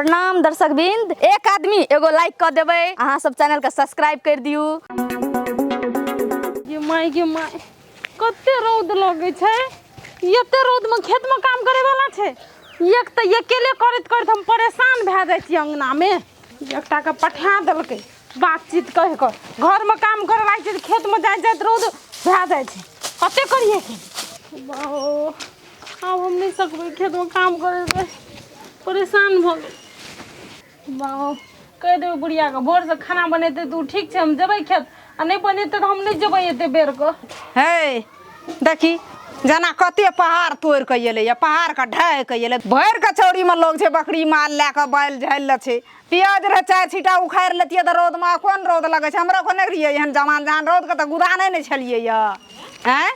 प्रणाम दर्शक बिंद, एक आदमी एगो लाइक कऽ देबै, अहाँ सब चैनल के सब्सक्राइब कर दियू। गे माय गे माय, कते रौद लगै छै। एते रौदमे खेतमे काम करे वाला छै। एक तऽ अकेले करैत करैत हम परेशान भए जाइ छी। अङ्गनामे एकटाके पठा देलकै बातचीत कहि कऽ, घरमे काम करे लागै छै तऽ खेतमे जाइत जाइत रौद भए जाइ छै। कते करियै के बाओ, आब हम नहि सकबै खेतमे काम करे, परेशान भऽ गेल। बाओ, कहि देबै बुढ़ियाके, भोरसँ खाना बनेतै तऽ ओ ठीक छै, हम जेबै खेत, आ नहि बनेतै तऽ हम नहि जेबै एते बेरके। हे देखी जेना कते पहाड़ तोड़ि कऽ एलैए, पहाड़के ढहि कऽ एलै। भरि कऽ चौरीमे लोग छै, बकरी माल लए कऽ बैल झालि लै छै। पियाज रहै चारि छींटा, उखाड़ि लेतियै तऽ रौदमे कोन रौद लगै छै? हमरो को नहि रहियै एहन जवान जहान, रौदके तऽ गुदानै नहि छलियै यऽ। आँय,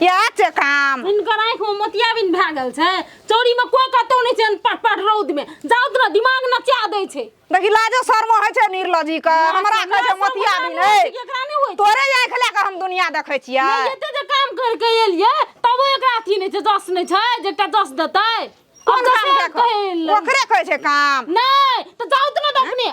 इएह छै काम। हिनकर आँखिमे मोतियाबिन भए गेल छै। चौरीमे कोइ कतहु नहि छै, पट पट रौदमे जाउ तऽ दिमाग नचा दै छै। देखी, लाजो शर्म होइ छै निर्लजी के। हमरा कहै छै मोतियाबिन। एकरा नहि होइ। तोरे आँखि लए कऽ हम दुनिया देखै छियै। नहि, एते जे काम करके एलियै तबो एकरा अथी नहि छै, जस नहि छै जे एकटा जस देतै। कोन काम के ओकरे कहै छै काम? नहि तऽ जाउ तऽ ने अपने।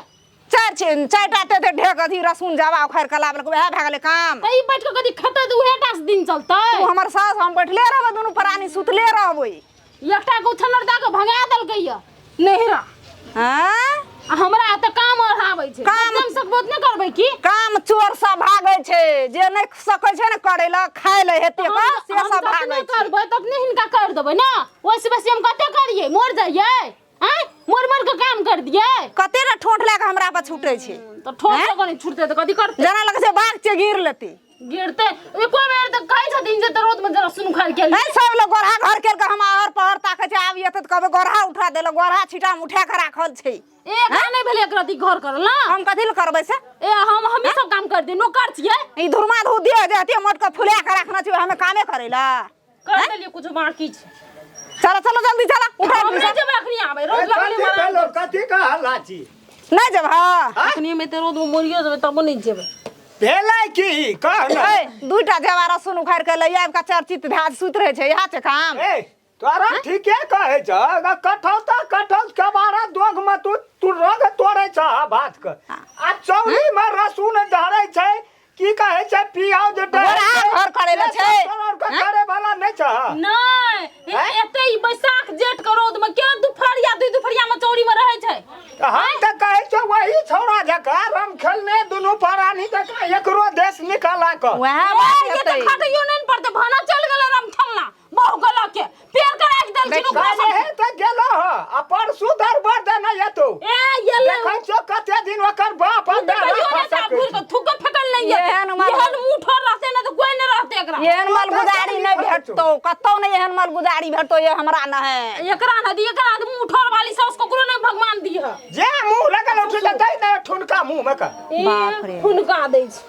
चारि चारिटा ते ढेक अथी रसून जावा उखाड़ि कऽ लाबलक, वएह भए गेलै काम। तऽ ई बैठ कऽ कथी खेतै तऽ उहे टा से दिन चलतै? तू हमर सास, हम बैठले रहबै, दुनू प्राणी सुतले रहबै। एकटा के उछन्नर दऽ कऽ भगा देलकै यऽ नैहरा। आँय? आ हमरा तऽ काम अढ़ाबै छै। काम- हम सकबो तऽ नहि करबै की? काम चोर सब भागै छै, जे नहि सकै छै ने करै लए, खाय लए हेतै हम कऽ से हम सब जतने भागै छै। करबै ततने हिनका कर देबै ने, ओहिसँ बेसी हम कते करियै? मर जाइयै? आँय, मर मर के काम कर दियै? कते ने ठोंठ लए कऽ हमरा पर छूटै छै। तऽ ठोस कऽ नहि छुटतै तऽ कथी करतै? जेना लगै छै बाघ छै, गिर लेतै। गिरते एको बेर तऽ कहै छथिन जे तऽ रौदमे जरा सुन उखाड़ि के है सब लोग गोरहा घर केलकै, हम आहर पहर ताकै छै। आब एतै तऽ कहबै गोरहा उठा देलक, गोरहा छिटामे उठा कऽ राखल छै। एक नहि भेलै एक रति घर करल ना। हम कथी लए करबै से? ए, हम हमी सब काम कर दी, नौकर छियै। ई धुरमा धू दिए जे हतिए मोट के फुला के रखना छै, हमे कामे करै ला कर देलियै, कुछ बाकी छै। चलो चलो, जल्दी चलो, उठा। हम नहि जेबै अखनी, आबै रौद लगले कथी मरा। भेलो? कथी के हल्ला छी? नहि जेब? हँ, अखनी हम एते रौद में मरियो जेबै तबो नहि जेबै। भेलै की, कह ने। ए, दूटा जेवा रसुन उखाड़ि के लऽ आबि कऽ चर्चित भए सुति रहै छै, इएह छै काम? ए, तोरा ठीके कहै छ। कठौता कठौत कबारा दोग में तू तू रग तोड़ै छ भात के, आ चौरी में रसुन धरै छै। की कहै छै, पियाज गोरहा घर करै लए छै। करे वाला नहि छ। नहि, एते ई बैसाख जेठ के रौद में के दुपहरिया दुई दुपहरिया में चौरी में रहै छै? हम तऽ कहै छौ, वही छौड़ा जकाँ रम खेलने दुनू प्राणी जकाँ एकरो देश निकाला कऽ। वएह ए, बात ये तऽ हेतै। खटैयो नहि ने पड़तै। भाना चलि गेलै रम खेलना बहु के लऽ के, पेड़ के राखि देलखिन ओकरा सब। काल्हि तऽ गेलो ह आ परसू दरबर देने एतौ। ए, ये ले। देखै छियौ कते दिन ओकर बाप आ ई तऽ माय कहियो राखऽ नहि सकै साफ घुरि छै। कऽ थूक फेकल नहि ये। एहन मल- एहन मुँह ठोर रहतै ने तऽ कोइ नहि रहतै एकरा। एहन मालगुजारी नहि भेटतौ कतौ, नहि एहन मालगुजारी भेटतौ। ये हमरा नहि एकरा न दी, एकरा न मुँह ठोर वाली साउस ककरो नहि भगवान दिह। जे मुँह लगल उठि जेतै ने ठुनका मुँह मे कऽ। बाप रे। हुनका दै छै।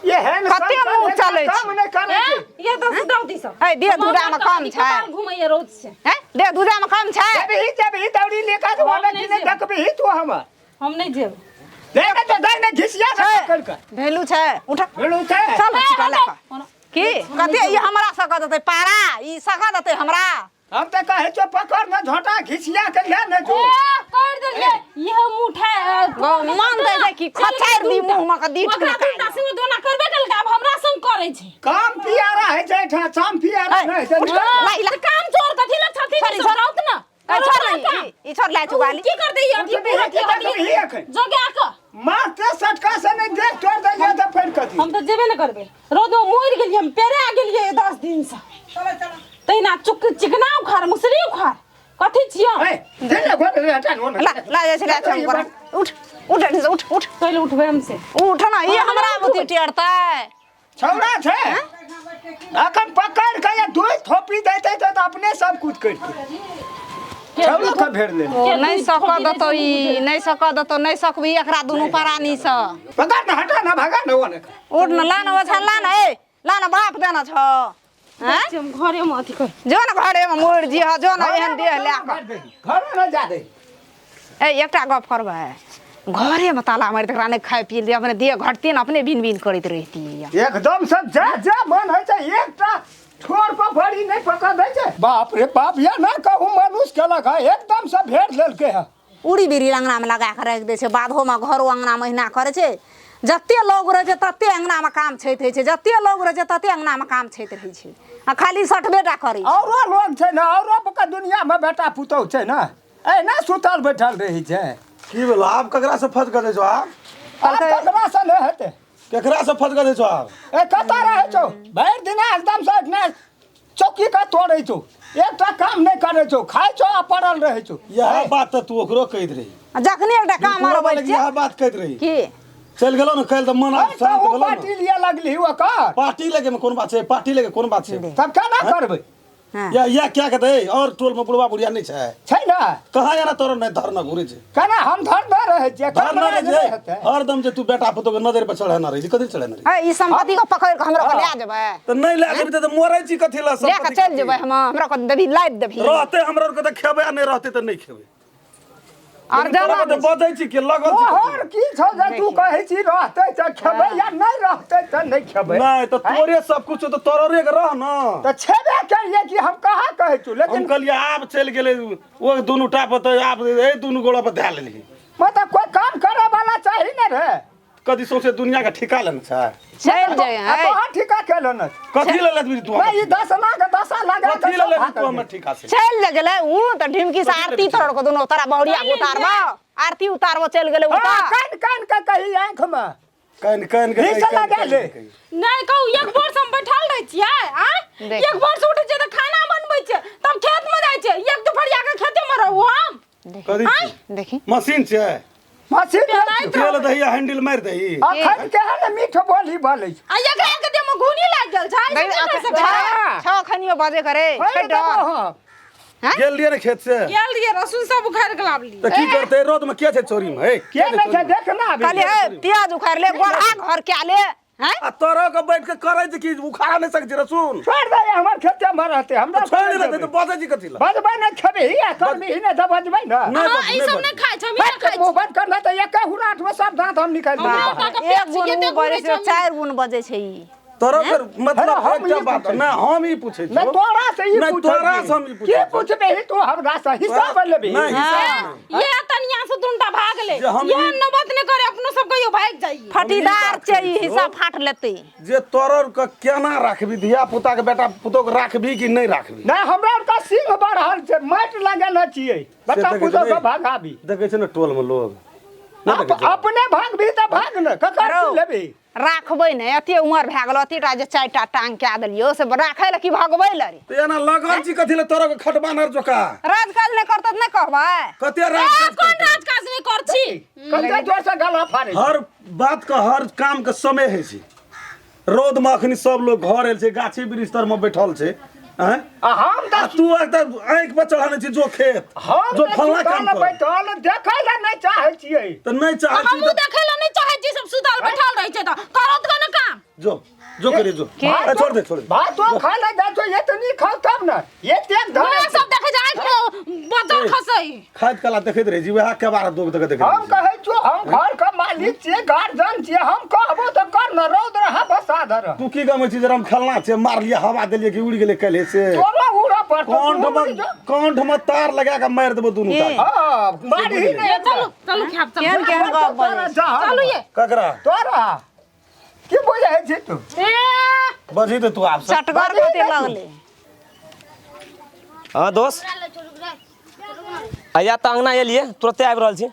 एहन कते संकल्प मुँह चलै छै? काम नहि करै छै। ये तो दौती सब। ए, देह धुरा मे कम छै। घुमैया रौद से। हैं, देह धुरा मे कम छै। जेबही जेबही दौड़ी लेकर हम होने नहि की नहि जेबै। देखबही तू हमर। हम नहि जेबै। नहीं नहीं तो दे नहीं घिसिया दे पकड़ के। भेलू छै, उठ। भेलू छै। चल ए, छिटा लए हटो। कऽ। की कते ई हमरा सकऽ देतै पारा? ई सकऽ देतै हमरा? हम तऽ कहै छियौ, पकड़ ने झोटा, घिसिया के ले ने जो। ए, कर देलियै ये मुँह उठा। गौ, मन दै छै कि खचारि दी मुँह मे कऽ दी। ओकरा दूटा सिंह दोना करबे केलकै, आब हमरा संग करै छै। काम पियारा होइ छै एहिठाम, चाम पियारा ए, नहि होइ छै। उठ, ला, ला। तऽ काम चोर कथी लए छथिन? छोड़, ई सब छोड़। राउत ने ए, छोड़ ने, काम। ई छोड़, ला चुगाली। की करतै ई अथी उठबही, पूरा की देखबही एखन? जोगा कऽ मारते सटका से नहि देख तोड़ दैया तऽ फेर कथी? हम तऽ जेबे ने करबै। रौदमे मरि गेलियै हम, पेरा गेलियै 10 दिनसँ। तहिना चुक चिकना उखाड़, मुसरी उखाड़, कथी छियै? ए, दे ने घर रे, हटा ने। ला ला, जाइ छै, ला छै ओकरा। उठ उठ एहिठाम से, उठ उठ। पहिले उठबै हम से। उठ ने, ई हमरा बुद्धि टेरतै। छौड़ा छै, अखन पकड़ के या दुई थोपी देते तऽ अपने सब कुछ करते। छौड़ा के भेड़ ले। ओ नहि सकऽ देतौ, ई नहि सकऽ देतौ, नहि सकबी एकरा दुनू प्राणीसँ। पकड़ ने, हटा ने, भगा ने ओने। उठ ने, ला ने ओछा, ला ने, ए ला ने, बाप देना छौ हैं? हम घरेमे अथी कर। जो ने घरेमे मरि जिह, जो ने एहन देह लए कऽ। घर न जा दे। ए, एकटा गप करबै, घरेमे ताला मारि एकरा, नहि खाय पी अपने देह घटती ने, अपने भिन भिन करैत रहिती। एकदम से जा जा मन होइ छै, एकटा ठोर पर भरी नहि पकड़ दै छै। बाप रे बाप, ये ना कहू मनुष्य केलक है, एकदम से भेड़ लेलकै है। उड़ी बीड़ी अङ्गनामे लगा कऽ राखि दै छै बाधोमे घरो अङ्गनामे अहिना करै छै जते लोग रहै छै तते अङ्गनामे काम छैत होइ छै जते लोग रहै छै तते अङ्गनामे काम छैत रहै छै आ खाली सटबे टा करै छै औरो लोग छै ने औरो के दुनिया में बेटा पुतहु छै ने एना सुतल बैठल रहै छै। की भेलो आब? ककरा से फस गए छौ आब? आब ककरा से नहि हेतै। केकरा से फस गए छौ आब? ए कतऽ रहै छौ भरि दिना? एकदम से ने चौकी के तोड़ै छौ, एकटा काम नहि करै छौ, खाइ छौ आ पड़ल रहै छौ। यह बात तऽ तू ओकरो कहैत रही। आ जखने एकटा काम पूरा आर वाले बैठ यह बात कहैत रही की चलि गेलो ने काल्हि तऽ मन आब तऽ शान्त ओ भेलो ने। पार्टी लिए लगली ओकर। पार्टी लगे में कोन बात छै? पार्टी लगे कोन बात छै? तब केना करबै? हाँ। या या क्या कहते है और टोल में बुढ़वा बुढ़िया नहीं छै? छै ने। कहाँ जाना तोरा नहीं धरना घूरे छै। केना हम धर रहै छियै? धरना कमरा रहै नहि छै हेतै। हरदम जे तू बेटा पुतोह के नजर पर चढ़ेना रहै छै, कथी चढ़ेना रहै? ए, ई सम्पत्ति के पकड़ि कऽ हमरा के लए जेबै? तऽ नहीं लए जेबी तऽ मरै छी कथी लए? लए कऽ सम्पत्ति चलि जेबै हम, हमरा के देबही लादि देबही। रहते हमरा आरके तऽ खेबै आ नहीं रहते तऽ नहीं खेबै। और लेकिन तोरा जाना के तऽ बजै छी के लगल छी तोहर की छौ जे तू कहै छी रहतै तऽ खेबै या नहि रहतै तऽ नहि खेबै? नहीं तऽ तोरे सब कुछ तऽ तोरे के रह न। तऽ छेबे करियै कि हम कहाँ कहै छी हम लेकिन कहलियै आब चलि गेलै ओ दुनू टा पर तऽ आब एहि दुनू गोड़ा पर धए लेलही। मतलब कोइ काम करे वाला चाही ने रे। कथी सौंसे दुनिया के ठिका लेने छै? चलि जाय। आ तोहर ठीका के लेने? कथी ले लेबही तू? नहीं, ई 10 लाख दशा लगा कथी ले लेबही तू हमर ठिका से? चलि जे गेलै उ तऽ ढिमकी से आरती तोड़ के दुनू तोरा बहुरिया के उतारबो, आरती उतारबो, चलि गेलै हाँ, उतार। कान कान के कही आँख में कान कान के ही कही, से कान लगा कान ले। के कही। नहीं कहू, एक भोर से हम बैठल रहै छियै आ देख। एक भोर से उठै छियै तऽ खाना बनबै छियै, तब खेत में जाइ छियै, एक दुपहरिया के खेते में रहू हम। कथी छै? देखी। मशीन छै? मशीन नहीं छौ। तेल दही आ हैंडल मारि दही। अखन केहन मीठ बोली बोलै छै। आ एकरा के देह में घुनी लागि गेल छै, देख, से नहि सकै छै। छौ खनियो बजे करे छोड़ि छै देबो डर। हम। गेल रहियै ने खेत से? गेल रहियै, रसून सब उखाड़ि के लाबली। तऽ की करतै रौद में? के छै चोरी में हे? के नहि छै देख ना अभी। कहलियै हे प्याज उखाड़ि ले, गोरहा घर कए ले हैं। आ तोरो के बैठ के करै छै कि उखाड़ा नहीं सकै छै रसून? छोड़ दे, हमर खेते में रहते हमरा। छोड़ नहि रहतै तऽ बजै छी कथी लए? बजबै नहि, खेबही आ करबही नहि तऽ बजबै ने। नहि अहाँ बज- ई नहि सब बज। नहि खाइ छै, हम ई नहि बंद खाइ कर, मुँह बंद कर, नहि तऽ एके हुराठ में सब दांत हम निकालि हमरा देबै। ओतऽ के एक पेट गुण छै, उ एते बजै घुरै छै छै। चारि गुण बजै छै ई। तोरो के मतलब हम एकटा ई बात पूछै नहि, हम ई पूछै नहि छियौ। तोरा से ई नहि, पूछै तोरा छी। से हम ई की पूछै छियौ। पूछबही तू हमरा से? हिसाब लेबही? नहि, हिसाब नहि। ये तनिया से दुनटा भागले। जे हम ये ई- नौबत नहि करे, अपनो सब कहियो भागि जाइए। फटीदार छै ई, हिस्सा फाट लेतै। जे तोरो के केना राखबी धिया पुता के, बेटा पुतोह के राखबी कि नहि राखबी? नहि, हमरा आरके सिंह बढ़ल छै, माटि लगेने छियै, बच्चा देखै पुतोह छै के नहि। भागाबी। देखै छै ने टोल में लोग नहि देखै छै? अपने भागबी तऽ भाग ने, ककर रौ, की लेबही? राखबै ने, एते उमर भए गेल, अतेटा जे चारिटा टांग कए देलियौ से राखै लए कि भगबै लए रे? तऽ एना लगल छी कथी लए तोरो के खटबानर जोका? राजकाज नहि करतै तऽ नहि कहबै? कते ए, राज कोन राजकाज नहि कर छी? कते जोर से गला फाड़ै छै। हर बात के हर काम के समय होइ छै। रौद में अखनी सब लोग घर आयल छै, गाछी वृक्ष तर में बैठल छै, आँय? आ हम आ तऽ तू एक तऽ आँखि पर चढ़ाने छी, जो खेत हम जो तऽ फल्लाँ काम सुतल कर। बैठल देखै लए नहि चाहै छियै। तऽ नहि चाहै छी हमहूँ तऽ देखै लए नहि चाहै छी, सब सुतल बैठल रहै छै तऽ करत कोन काम? जो जो करे जो। ए, छोड़ दे, छोड़ दे। भातो खाय लए जाइ छौ, एतनी खाउ तब ने एतेक धरै वएह छै। सब देखै छै, आँखि में बजर खसै। खाइत कला देखैत रहै छी, वएह केबाड़ दोग दऽ के देखैत हम रहै छी। कहै छियौ, हम घर के मालिक छियै, गार्जियन छियै, हम कहबो तऽ कर ने, रौद रह बसाद रह। तू की गमै छी जे हम खेलना छै, मारलियै हवा देलियै कि उड़ि गेलै काल्हि से? तोरो उड़ऽ पड़तौ। कंठ तू में उड़ि जो। कंठ में तार लगा के मारि देबो दुनू टा। हाँ, मारही नहि। ए, चलू चलू, खायब चलू। केहन केहन गप बजै छै। चलू ये। ककरा? तोरा की बुझै छी तू? ए। बजही तऽ तू आब से। चटगर कते लगलै। हाँ दोस्त, आया तऽ अङ्गना एलियै, तुरते आबि रहल छी।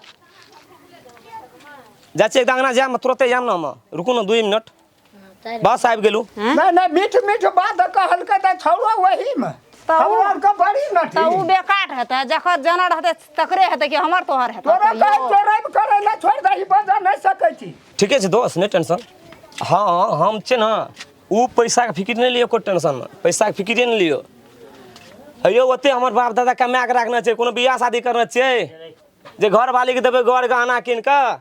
जाइ छियै एकटा अङ्गना जायब, तुरते जायब ने हम। रुकू ने 2 मिनट, बस आबि गेलहुँ। नहि नहि, मीठ मीठ बात कहलकै तऽ छौड़ो वही मे तऽ उ- हमरा आरके बड़ी तऽ उ नठी। बेकाट हेतै, जकर जनर हेतै तकरे हेतै कि हमर तोहर हेतै? तोरा कहै कहियो। चोरैब करै लए छोड़ि दही, बजा नहि सकै छी। ठीके छै दोस्त, नहि टेंशन। हँ, हम छै ने ओ पैसाके फिकिर नहि लियौ, कोइ टेंशन नहि, पैसाके फिकिरे नहि लियौ। हेयौ, ओते हमर बाप दादा कमा कऽ राखने छै। कोनो बियाह शादी करने छियै जे घरवालीके देबै गर गहना कीन कऽ?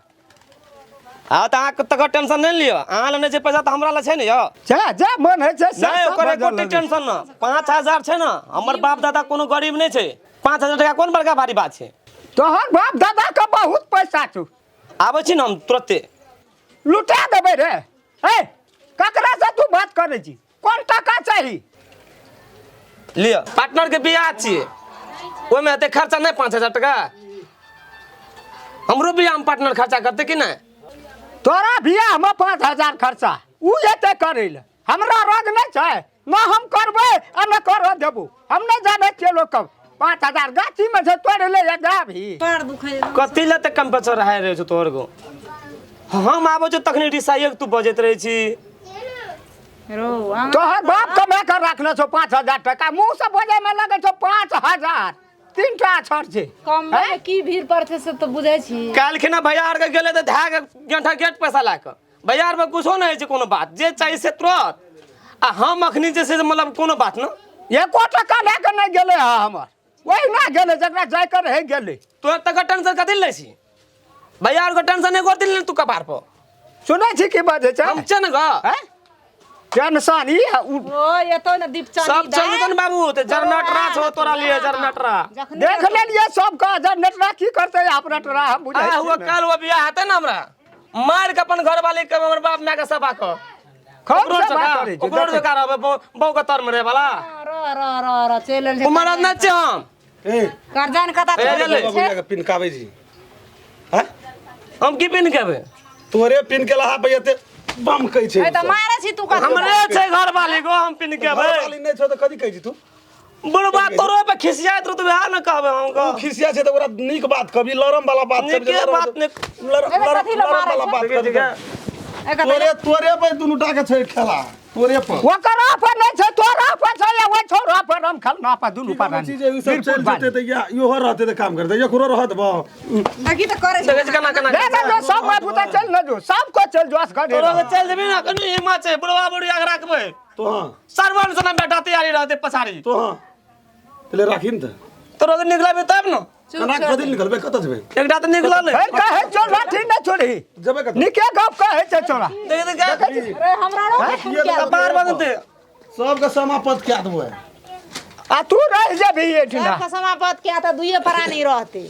हँ तऽ अहाँके तकर टेंशन नहि लिअ। अहाँ लग नहि छै पैसा तऽ हमरा लग छै ने यौ। जा जा, मन होइ छै से नहि सब ओकर बजऽ एको लगै। टेंशन न। 5,000 छै ने, हमर बाप दादा कोनो गरीब नहि छै। 5,000 टका कोन बड़का भारी बात छै? तोहर बाप दादा के बहुत पैसा छौ। आबै छी ने हम तुरते। लुटा देबै रे। ए, ककरा से तू बात करै छी? कोन टाका चाही? लिअ, पार्टनर के बियाह छियै, ओहिमे एते खर्चा नहि, 5,000 टका। हमरो बियाह पार्टनर खर्चा करते कि नहि? तोरा बियाह में 5000 खर्चा उ एते करै ले, हमरा रोग नहीं छै न, हम करबै आ न कर देबो। हम नहीं जानै छियै लोग कब 5000 गाछी में से तोड़े ले या जाबही। पैर दुखै कथी लए तऽ कम्प्रेसर रहे रहै छौ तोहर गो? हम आबै छौ तखनी रिसाइए तू बजैत रहै छी। रो तोहर बाप कमा के राखने छौ 5000 टका, मुँह से बजै में लगै छौ 5000, 3 टा अक्षर छै। कम में की भीड़ पड़तै से तऽ बुझै छी। काल्हि भैया आर के गेलै तऽ धए के गेंठा गेट पैसा लए कऽ भैया आरमे कुछो नहि होइ छै, कोनो बात जे चाही से तुरंत। आ हम अखनी जे छै से मतलब कोनो बात न, एको टका लए के नहि गेलै हँ हमर, ओहिना गेलै जकरा जाय के रहै गेलै। तोहर तकर टेंशन कथी लै छी? भैया आरके टेंशन एगो दिन तू कपार पर। सुनै छी की बजै छै? हम छै ने ग टेंशन ई ओ एतो ने दीपचंदी सब चल जेतौ ने बाबू, तऽ जरनटरा छौ तोरा लिए जरनटरा। देख लेलियै सबके जरनटरा की करतै अपनटरा, हम बुझै आ छियै हुआ ने। काल्हि हुआ बियाह हेतै ने, हमरा मारि के अपन घरवाली के हमर बाप माय के सभा के खूब से बात करै छै, ओकरो जोका रहबै बहू के तर में रहे वाला। र र र र चलि एल छै। उमर नहि छै हम। ए करजान कता ए, गेलै। बाबू के पिनकाबै छी हैं? हम की पिन केबै? तोरे पिन के लहा पे एते बम कहै छै। ए तऽ मारै छी तू कथी? हमरे छै घरवाली गो, हम पिन केबै। घरवाली नहि छौ तऽ कथी कहै छी तू? बुढ़बा तोरो पे खिसियाइत रहू तऽ वएह ने कहबै हम। ओ खिसिया छै तऽ ओकरा नीक बात कहबी, लरम वाला बात नीके कहबी, बात नहि। लरम कथी लए लरम मारै वाला छै? बात कहबी। एकर तोरे तोरे पे दुनू टा के छै खेला, तोरे पर। ओकरा पर नहि छै, तोरा पर छै या ओहि छौड़ा पर, हम खेलना पर दुनू पर। चीज ई सब चलि जेतै तऽ या इहो रहतै तऽ काम करतै, एकरो रहत बा। देखी तऽ करै छै। देखै छी केना केना। ले ले जो सब माय पुता चल न जो, सबको चल जो असगर तोरो के चलि जेबही ने, कनि हिम्मत छै बुढ़बा बुढ़िया के राखबै। तो हाँ सरवन सना बेटा तैयारी रहतै पछाड़ी। तो हाँ तले राखी ने तऽ तोरो के निकलबी तब ने। केना कथी निकलबै, कतऽ जेबै? एकटा तऽ निकलल फेर कहै छौ लाठी नहि छोड़ही, जेबै कतऽ? नीके गप कहै छै छोड़ा। देख देख रे हमरा रो कपार बदलतै। सबके समापत कए देबै। आ तू रहि जेबही एहिठिना। सबके समापत किया तऽ दुइये प्राणी रहतै।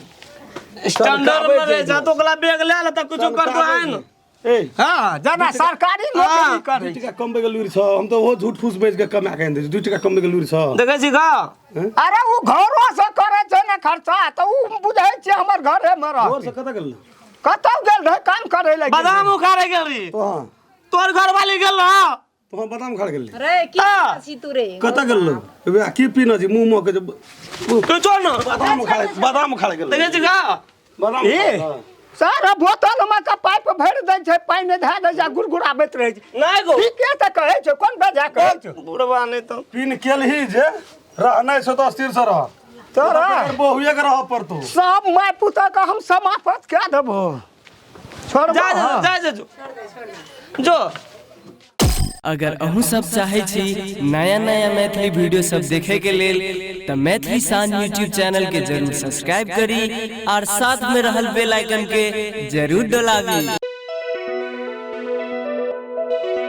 स्टैंडर्ड में रहे जा तो ओकरा बैग ले ले तऽ कुछो कर दो है न। ए हाँ जेना सरकारी नौकरी करै 2 टका कमबै के लूरि छौ, हम तऽ ओहो झूठ फूस बेच के कमा के आनि दै छी। 2 टका कमबै के लूरि छौ। देखै छी गा? अरे उ घरो से करै छै ने खर्चा, तऽ उ बुझै छै हमर घरे में घर रह। से कतऽ गेल? कतौ गेल रहै काम करै लए गेल बादाम रहै। उखाड़े गेल रही। तो हाँ तोहर घरवाली गेल रह। तो हाँ बादाम उखाड़ गेल। रे की करै छी तू रे? कतऽ गेल वएह की पीना छी मुँह मुँह के जे तू छोड़ न। बादाम उखाड़े, बादाम उखाड़े गेल। देखै छी गा? बादाम ए सारा बोतल में के पाइप भरि दै छै, पानि धए दै छै आ गुड़गुड़ाबैत रहै छै। नहि गो ठीके तऽ कहै छौ, कोन बेजा कहै छौ? बुढ़बा नहि तऽ पिन केलही जे रहनाइ छौ तऽ स्थिर से रह, तोरा बहुए के रहऽ पड़तौ। सब माय पुता के हम समाप्त कए देबो। छोड़बो जा हाँ। जा जा जो जो। अगर अहूँ सब चाहै छी नया नया मैथिली वीडियो सब देखे के लेल तऽ मैथिली शान यूट्यूब चैनल के जरूर सब्सक्राइब करी और साथ में रहल बेल आइकन के जरूर डोलाबी।